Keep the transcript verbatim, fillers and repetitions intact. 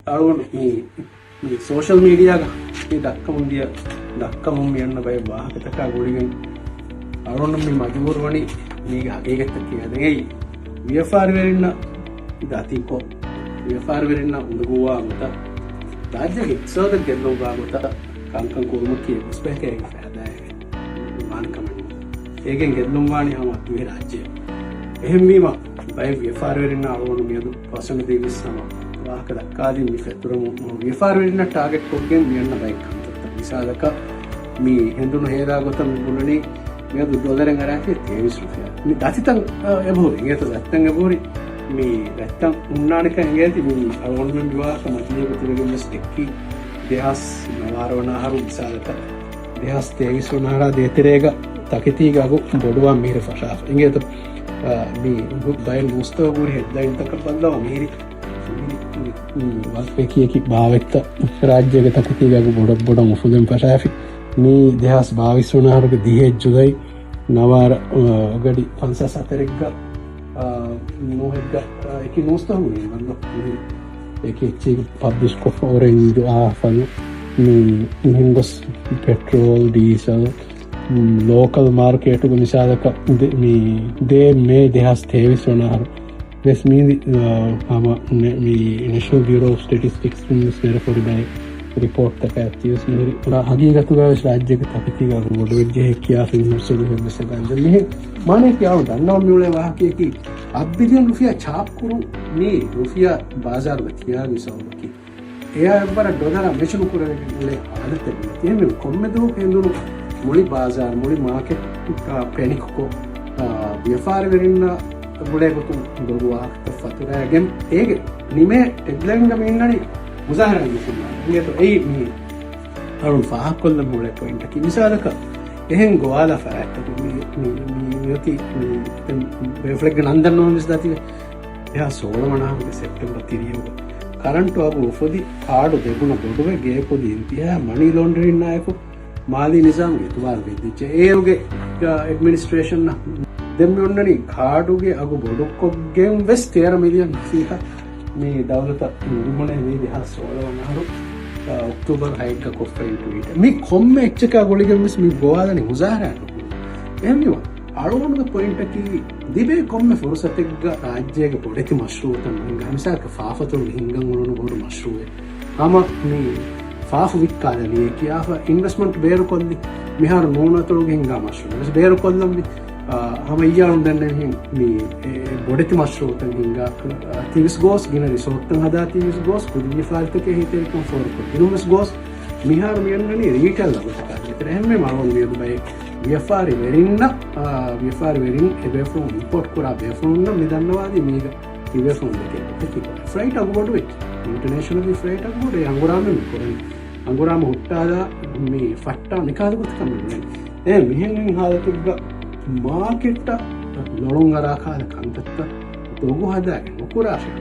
އަޅުގަނޑު މި، މި ސޯޝަލް މީޑިއާގަ މި ދައްކަމުން ދިޔަ، ދައްކަމުން މި އަންނަ ބައެއް ވާހަކަތަކާ ގުޅިގެން އަޅުގަނޑު މި މަޖުބޫރު ވަނީ މީގެ ހަގީގަތްތައް ކިޔަން. އެއީ ވިޔަފާރިވެރިންނަށް ދަތިކޮށް، ވިޔަފާރިވެރިންނަށް އުނދަގޫވާ ގޮތަށް، ރާއްޖޭގެ އިޤްތިޞާދަށް ގެއްލުންވާ ގޮތަށް ކަންކަން ކުރުމަކީ އެއްވެސް ބަޔަކަށް އޭގެ ފައިދާއެއް ވާނެ ކަމެއް ނޫން. އޭގެން ގެއްލުން ވާނީ ހަމަ ދިވެހި ރާއްޖެ. އެހެންވީމަ، ބައެއް ވިޔަފާރިވެރިންނަށް އަޅުގަނޑު މިއަދު ފަސްވަނަ ދިވެހި ވިސްނަމަ ވާހަކަ ދައްކާދިން މި ފެތުރަމުން ވިޔަފާރިވެރިންނަށް ޓާގެޓް ކޮށްގެން މި އަންނަ ބައެއް ކަންތައްތައް. މިސާލަކަށް، މި ހެނދުނު ހޭދާ ގޮތަށް މި ބުނަނީ މިއަދު ޑޮލަރެއް އަރާފި ތޭވީސް ރުފިޔާ. މި ދަތިތައް، އަ، އެބަހުރި. އިނގޭތޯ ދަތިތައް އެބަހުރި. މި ދަތިތައް ހުންނާނެކަން އިނގޭތީ މި އަޅުގަނޑުމެން މި ވާހަކަ މަތިލީގަ ތިބެގެން ވެސް ދެއްކީ ދެހާސް ނަވާރަ ވަނަ އަހަރު މިސާލަކަށް. ދެހާސް ތޭވީސް ވަނަ އަހަރާ ދޭތެރޭގަ ތަކެތީގެ އަގު ބޮޑުވާން މިހިރަ ފަށާފަ. އިނގޭތޯ، އަ، މި ބައެއް ނޫސްތަކުގަ ހުރި ހެޑްލައިންތަކަށް ބައްލަވާ މިހިރި މި، މި، މި ވަގުތަކީ ބާވަތްތައް ރާއްޖޭގެ ތަކެތީގެ އަގު ބޮޑަށް ބޮޑަށް އުފުލެން ފަށާފި. މި ދެހާސް ބާވީސް ވަނަ އަހަރުގެ ދިހައެއް ޖުލައި ނަވާރަ، އަ، ގަޑި ފަންސާސް ހަތަރެއްގަ، އަ، ނޫހެއްގަ، އަ، އެކި ނޫސްތަކުގަ މި ބައްލަ އެކި އެއްޗެއް ޕަބްލިޝްކޮށްފަ އޮރެންޖު އާފަލު މި މިހެން ގޮސް ޕެޓްރޯލް، ޑީސަލް، މް، ލޯކަލް މާރކޭޓުގެ މިސާލަކަށް ދެ-، މި ދޭއް މޭ ދެހާސް ތޭވީސް ވަނަ އަހަރު ވެސް މީ، އަ، ހަމަ ނެ-، މި ނެޝަނަލް ބިއުރޯ އޮފް ސްޓެޓިސްޓިކްސް ވެސް ނެރެފަ ހުރި ބައެއް ރިޕޯޓްތަކާ އެއްޗެއް ވެސް މިހިރީ ހަގީގަތުގަ ވެސް ރާއްޖޭގެ ތަކެތީގެ އަގު ބޮޑުވެއްޖެ ހެއް ކިޔާފަ މި ހުސްވެދު ހެއްވެސް އެބަ އަންޖަ މިހެން. މާނައަކީ އަޅު ދަންނަވަން މިއުޅޭ ވާހަކަޔަކީ އަށް ބިލިއަން ރުފިޔާ ޗާޕް ކުރުން މި ރުފިޔާ ބާޒާރުގަ ތިޔާގެ ސަބަބަކީ އެއާ އެއްވަރަށް ޑޮލަރާ މެޗު ނުކުރެވިގެން އުޅޭ ހާލަތެއް ވެއްޖެ. އެހެންވެ ކޮންމެ ދުވަހަކު ހެނދުނު މުޅި ބާޒާރު، މުޅި މާކެޓް، އާ، ޕެނިކްކޮށް، އާ، ވިޔަފާރިވެރިންނާ ގުޅޭ ގޮތުން ދޮގު ވާހަކަތައް ފަތުރައިގެން އޭގެ ނިމޭ ހެޑްލައިންގަ މި އިންނަނީ މުޒާހަރާ ނުކުންނާނެ. އިނގޭތޯ އެއީ މި އަޅުން ފާހަގަކޮށްލަން އުޅޭ ޕޮއިންޓަކީ. މިސާލަކަށް އެހެން ގޮވާލާ ފަރާތްތަކުން މި، މި، މި، މިއޮތީ މި ދެން ބޭފުޅެއްގެ ނަން ދަންނަވަން ވެސް ދާތީވެ. ދެހާސް ސޯޅަ ވަނަ އަހަރުގެ ސެޕްޓެމްބަރ ތިރީހުގަ ކަރަންޓު އަގު އުފުދި ކާޑު ދެގުނަ ބޮޑުވެ ގޭކުދި އިންތިހާ މަނީ ލޯންޑަރިންއާއެކު މާލީ ނިޒާމްގެ އިތުބާރު ގެއްލިއްޖެ. އޭރުގެ އެޑްމިނިސްޓްރޭޝަން ދެން މި އޮންނަނީ ކާޑުގެ އަގު ބޮޑުކޮށްގެން ވެސް ތޭރަ މިލިއަން ރުފިޔާ މި ދައުލަތަށް ނުދިމުނޭ މި ދެހާސް ސޯޅަ ވަނަ އަހަރު، އަ، އޮކްޓޫބަރު ހައެއްގަ ކޮށްފައި ޓްވީޓް. މި ކޮންމެ އެއްޗަކާ ގުޅިގެން ވެސް މި ގޮވާލަނީ މުޒާހަރާ ނުކުން. އެހެންވީމަ އަޅުގަނޑުގެ ޕޮއިންޓަކީ ލިބޭ ކޮންމެ ފުރުސަތެއްގަ ރާއްޖޭގެ ބޮޑެތި މަޝްރޫއުތައް ނުހިނގާ. މިސާލަކަށް ފާފަތޮޅުގަ ހިނގަން އުޅުނު ބޮޑު މަޝްރޫއެއް. ހަމަ މި ފާފަ ވިއްކާލަނީ ކިޔާފަ އިންވެސްޓްމަންޓް ބޭރުކޮށްލި. މިހާރު ނޫނަތޮޅުގަ ހިނގާ މަޝްރޫއެއް ވެސް ބޭރުކޮށްލަންވީ. އާ، ހަމަ އިއްޔާ އަޅުން ދެންނެވިހެން މި، އެ، ބޮޑެތި މަޝްރޫއުތައް ހިނގާ، އާ، ތިވިސް ގޯސް ގިނަ ރިސޯޓްތައް ހަދާ ތިވިސް ގޯސް ކުދިން ވިޔަފާރިތަކެއް ހިތެރިކަން ފޯރުކޮށް ގިނަވެސް ގޯސް މިހާރު މި އަންނަނީ ރީޓެއިލް އަގުތަކާ ދޭތެރޭ. އެހެންވީމަ އަޅުގަނޑު މިއަދު ބައެއް ވިޔަފާރިވެރިންނަށް، އާ، ވިޔަފާރިވެރިން އެބޭފުޅުން އިމްޕޯޓް ކުރާ ބޭފުޅުންނަށް މި ދަންނަވާދީ މީގަ ތިބޭފުޅުން ދެކެ އެކި ފްރައިޓް އަގު ބޮޑުވެއްޖެ. އިންޓަރނޭޝަނަލީ ފްރައިޓް އަގު ބޮޑު. އެ އަނގުރާމަ މި ކުރަނީ. އަނގުރާމަ ހުއްޓާލާ މި ފައްޓާ ނިކާލު ގޮތަކަށް މި ބުނެނީ. އެ މިހެން ހާލަތެއްގަ މާކެޓްއަށް ލޮޅުން އަރާ ކާލަ ކަންތައްތައް ދޮގު ހަދާގެން ނުކުރާށޭ.